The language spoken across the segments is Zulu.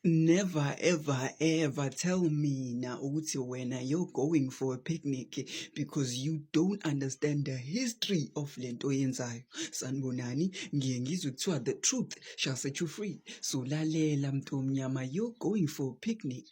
Never ever ever tell mina ukuthi wena you're going for a picnic because you don't understand the history of lento oyenzayo. Sanibonani, ngiye ngizwe kuthiwa the truth shall set you free. So lalela mntomnyama, you're going for a picnic.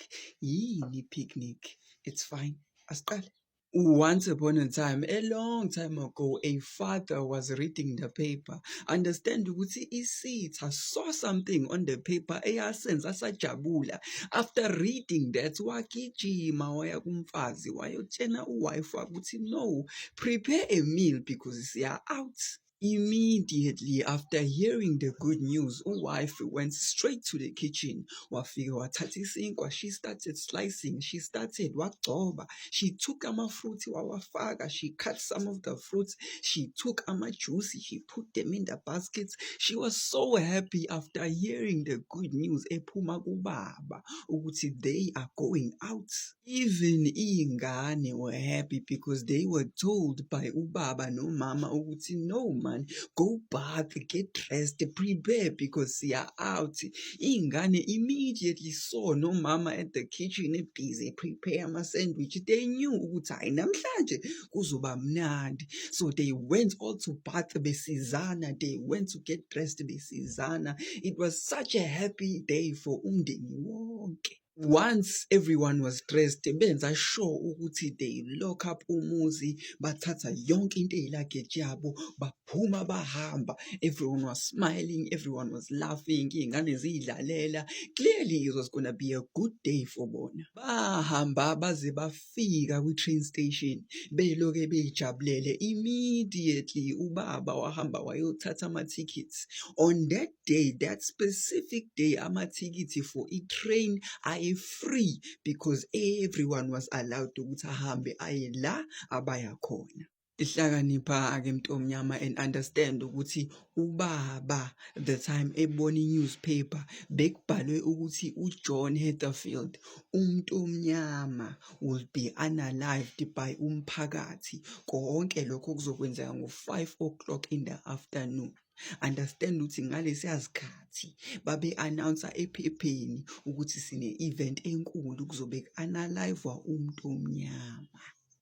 Yini picnic? It's fine. Asiqale. Once upon a time, a long time ago, a father was reading the paper. Understand ukuthi isitha saw something on the paper eyasenza sajabula. After reading that, wagijima waya kumfazi wayotshena uwife ukuthi no, prepare a meal because siya out. Immediately after hearing the good news, uwife went straight to the kitchen. Wafika wathatha isinkwa, she started slicing, she started wagcoba. She took ama-fruit wawafaka, she cut some of the fruits, she took ama-juice, she put them in the baskets. She was so happy after hearing the good news ephuma kubaba ukuthi they are going out. Even iy'ngane were happy because they were told by ubaba nomama ukuthi no man, go bath, get dressed, prepare because siya out. Iy'ngane immediately saw nomama at the kitchen busy prepare ama-sandwich. They knew ukuthi hhayi namhlanje kuzoba mnandi. So they went all to bath besizana, they went to get dressed besizana. It was such a happy day for umndeni wonke. Once everyone was dressed, benza sure ukuthi they lock up umuzi, bathatha yonke into eyi-luggage yabo, baphuma bahamba. Everyone was smiling, everyone was laughing, iy'ngane ziy'dlalela. Clearly it was gonna be a good day for bona. Bahamba baze bafika kwi-train station, beloke bey'jabulele. Immediately ubaba wahamba wayothatha ama-tickets. On that day, that specific day, amathikithi for i-train aye-free because everyone was allowed ukuthi ahambe aye la abaya khona. Hlakanipha-ke mntomnyama and understand ukuthi ubaba the time ebona i-newspaper bekubhalwe ukuthi uJohn Heatherfield umuntu omnyama will be unalived by umphakathi. Konke lokho kuzokwenzeka ngo-5 o'clock in the afternoon. Understand ukuthi ngalesiya sikhathi babe-announce-a ephepheni ukuthi sine-event enkulu kuzobe ku-unalive-wa umuntu omnyama.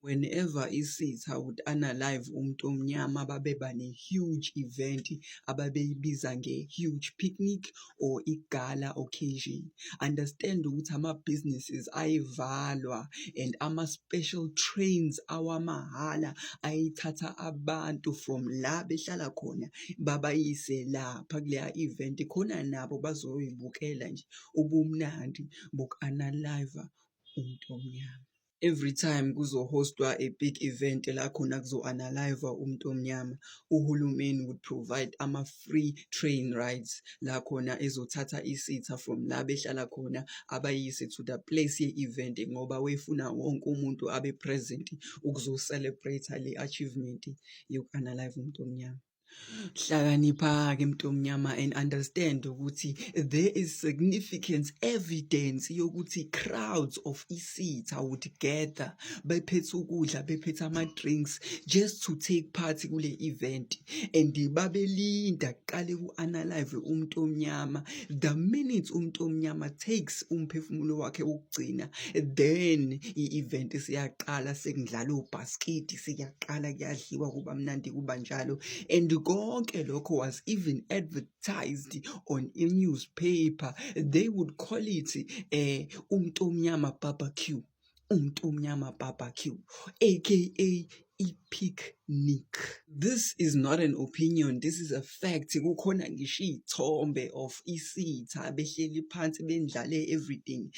Whenever isitha would unalive umuntu omnyama babeba ne-huge event ababeyibiza nge-huge picnic or i-gala occasion. Understand ukuthi ama-businesses ayevalwa and ama-special trains awamahhala ayethatha abantu from la behlala khona babayise lapha kuleya event khona nabo bazoyibukela nje ubumnandi boku-unalive-a umuntu omnyama. Every time kuzo-host-wa a big event la khona kuzo-unalive-wa umuntu omnyama, uhulumeni would provide ama-free train rides la khona ezothatha isitha from la behlala khona abayise to the place ye-event ngoba wayefuna wonke umuntu abe present ukuzo-celebrate-a le achievement yoku-unalive umuntu omnyama. Hlakanipha-ke mntomnyama and understand ukuthi there is significant evidence yokuthi crowds of isitha would gather bephethe ukudla, bephethe ama-drinks just to take part kule event and babelinda kuqale ku-unalive umuntu omnyama. The minute umuntu omnyama takes umphefumulo wakhe wokugcina, then i-event isiyaqala sekudlalwa obhaskidi, seyaqala kuyadliwa kuba mnandi kuba njalo and konke lokho was even advertised on a newspaper. They would call it umuntu omnyama barbecue, umuntu omnyama barbecue, aka i-picnic. This is not an opinion, this is a fact. Kukhona ngisho iy'thombe of isitha behleli phansi bendlale everything.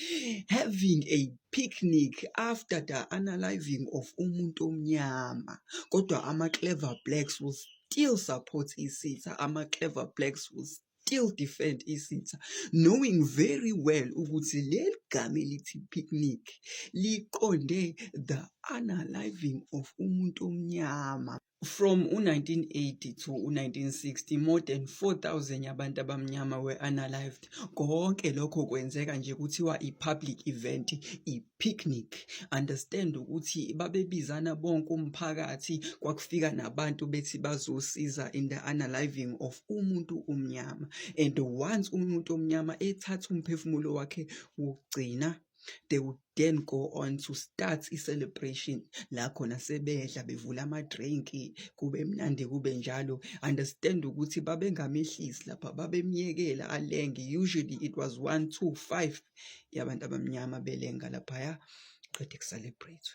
Having a picnic after the unaliving of umuntu omnyama. Kodwa ama-clever blacks will still support isitha, ama-clever blacks will still defend isitha, knowing very well ukuthi leli gama elithi picnic liqonde the unaliving of umuntu omnyama. From u-1980 to u-1960, more than 4000 yabantu abamnyama were unalived. Konke lokho kwenzeka nje kuthiwa i-public event, i-picnic. Understand ukuthi babebizana bonke umphakathi, kwakufika nabantu bethi bazosiza in the unaliving of umuntu omnyama. And once umuntu omnyama ethatha umphefumulo wakhe wokugcina, they would then go on to start i-celebration la khona sebedla, bevula ama-drink, kube mnandi, kube njalo. Understand ukuthi babengamehlisi lapha, babemyekela alenge. Usually it was one, two, five yabantu abamnyama belenga laphaya, qede ku-celebrate.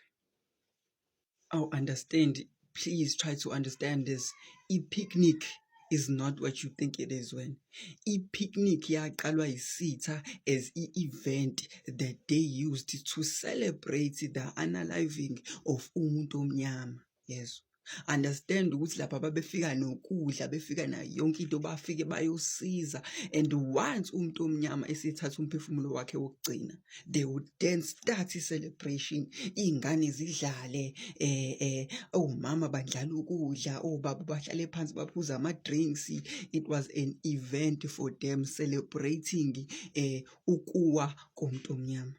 Awu, understand, please try to understand this. I-picnic is not what you think it is. When i-picnic yaqalwa yisitha as i-event that they used to celebrate the unaliving of umuntu omnyama, yezwa? Understand ukuthi lapha babefika nokudla, befika nayo yonke into, bafike bayosiza. And once umuntu omnyama esethatha umphefumulo wakhe wokugcina, they would then start i-celebration, iy'ngane zidlale, omama bandlala ukudla, obaba bahlale phansi baphuze ama-drinks. It was an event for them celebrating ukuwa komuntu omnyama.